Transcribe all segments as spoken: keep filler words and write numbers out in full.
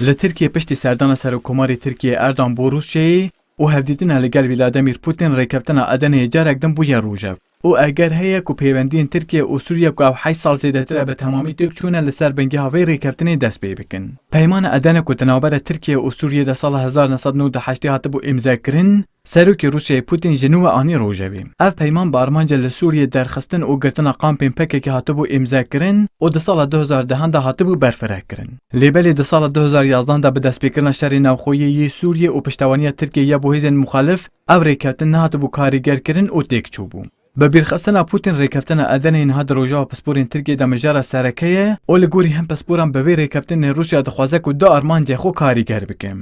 Li Tirkiye piştî serdana Serokkomarê Tirkiye Erdogan bo Rûsyayê û hevdîtina li gel Vladimir Putin rêkeftina Edeneyê carek din bûye rojev. Û eger heye ku pêwendiyên Tirkiye û Sûriye ku ew heşt sal zêdetir e bi temamî têk çûne li ser bingeha vê rêkeftinê dest pê bikin. Peymana Edene ku di navbera Tirkiye û Sûriyê de sala hezar neh sed nod û heştê hatibû îmzekirin, Serokê Rûsyayê Putin ji nû ve anî rojevê. Ev peyman bi armanca li Sûriyê derxistin û girtina kampên P K K hatibû îmzekirin û di sala du hezar dehan de hatibû berfirehkirin. Lê belê di sala du hezar yazdan de bi destpêkirina şerê navxweyî yê Sûriyê û piştevaniya Tirkiyê ya bo hêzên muxalif, ev rêkeftin nehatibû karîgerkirin û têk çûbû. Bi bîrxistina Putin rêkeftina Edeneyê niha di rojeva pisporên Tirkiyê de mijara sereke ye û li gorî hin pisporan bi vê rêkeftinê Rûsya dixwaze ku du armancê xwe karîger bike.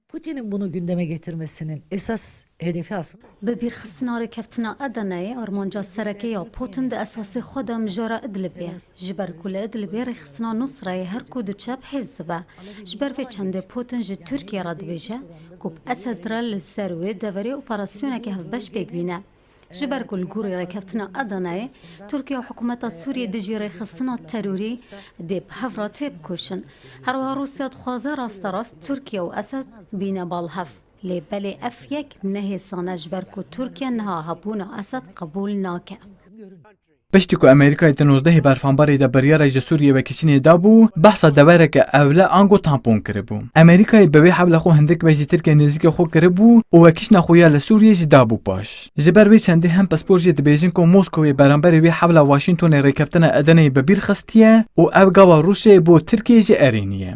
Putin'in bunu gündeme getirmesinin esas hedefi aslında Bi bîrxistina rêkeftina Edeneyê armanca sereke ya Putin di esasê xwe de mijara Idlibê ye. Ji ber ku li Idlibê rêxistina Nusreyê her ku diçe bi hêz dibe. Ji ber vê çendê Putin ji Tirkiye re dibêje ku bi Esed re li ser wê deverê operasyoneke hevbeş pêk bîne. Ji ber ku li gorî rêkeftina Edeneyê, Tirkiye û hikûmeta Sûriyê dijî rêxistina terorî dê bi hev re têbikoşin. Herwiha Rûsya dixwaze rasterast Tirkiye û Esed bîne bal hev. Lê belê ev yek ne hêsan e ji ber ku Tirkiye niha hebûna Esed qebûl nake. Piştî ku Amerîkayê di nozdehê Berfanbarê de biryara ji Sûriyê vekişînê dabû, behsa devereke ewle ango tampon kiribû. Amerîkayê bi vê hewla xwe hindik ve ji Tirkiye nêzîkê xwe kiribû û vekişîna xwe ya li Sûriyê jî dabû paş. Ji ber vê çendê hin pispor jî dibêjin ku Moskowê beramberî vê hewla Washingtonê rêkeftina Edeneyê bi bîr xistiye û ev gava Rûsyayê bo Tirkiyeyê jî erêniye.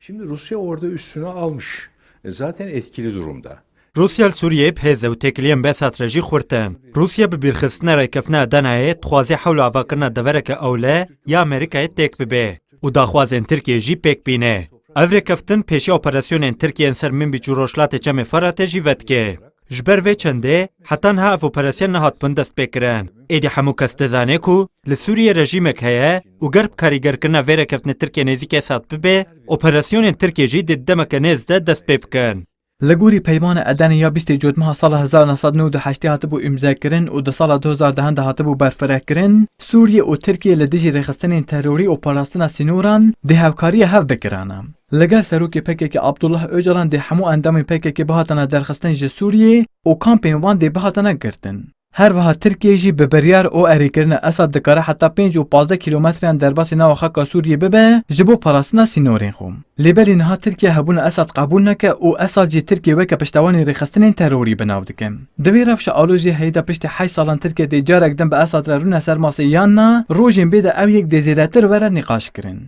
Şimdi Rusya orada üstüne almış. E, zaten etkili durumda. Rûsya li Sûriyeyê bi hêz e û têkiliyên Besat re jî xurt in. Rûsya bi bîrxistina rêkeftina Edenayê dixwaze hewla avakirina devereke ewle ya Amerîkayê têk bibe û daxwazên Tirkiyê jî pêk bîne. Ev rêkeftin pêşiya operasyonên Tirkiyê yên ser Minbîc û Rojhilatê Çemê Feratê jî vedike. Ji ber vê çendê heta niha ev operasyon nehatibin destpêkirin. Êdî hemû kes dizane ku li Sûriyê rejîmek heye û ger bi karîgerkirina vê rêkeftinê Tirkiye nêzîkî Esad bibe, operasyonên Tirkiyê jî dê di demeke nêz de dest pê bikin. Li gorî Peymana Edenê ya bîstê Cotmeha sala hezar neh sed nod û heştê hatibû îmzekirin û di sala du hezar dehan de hatibû berfirehkirin, Sûriye û Tirkiye li dijî rêxistinên terorî û parastina sînoran dê hevkariya hev bikirana. Li gel serokê P K K Abdullah Ocalan dê hemû endamên P K K bihatana derxistin ji Sûriyê û kampên wan dê bihatana girtin. Her wiha Tirkiye jî bi biryar û erêkirina Esad dikare heta pênc û pazdeh kîlometreyan derbasî nava xaka Sûriyê bibe ji bo parastina sînorên xwe. Lê belê niha Tirkiye hebûna Esad qebûl nake û Esad jî Tirkiye weke piştewanê rêxistinên terorî bi nav dike. Di vê rewşa aloziyê heyî de piştî heşt salan Tirkiye dê carek din bi Esad re rûne ser masê yan na, rojên bê de ew yek dê zêdetir were nîqaşkirin.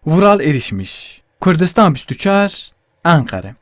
Vural Erişmiş, Kurdistan bîst û çar, Enqere.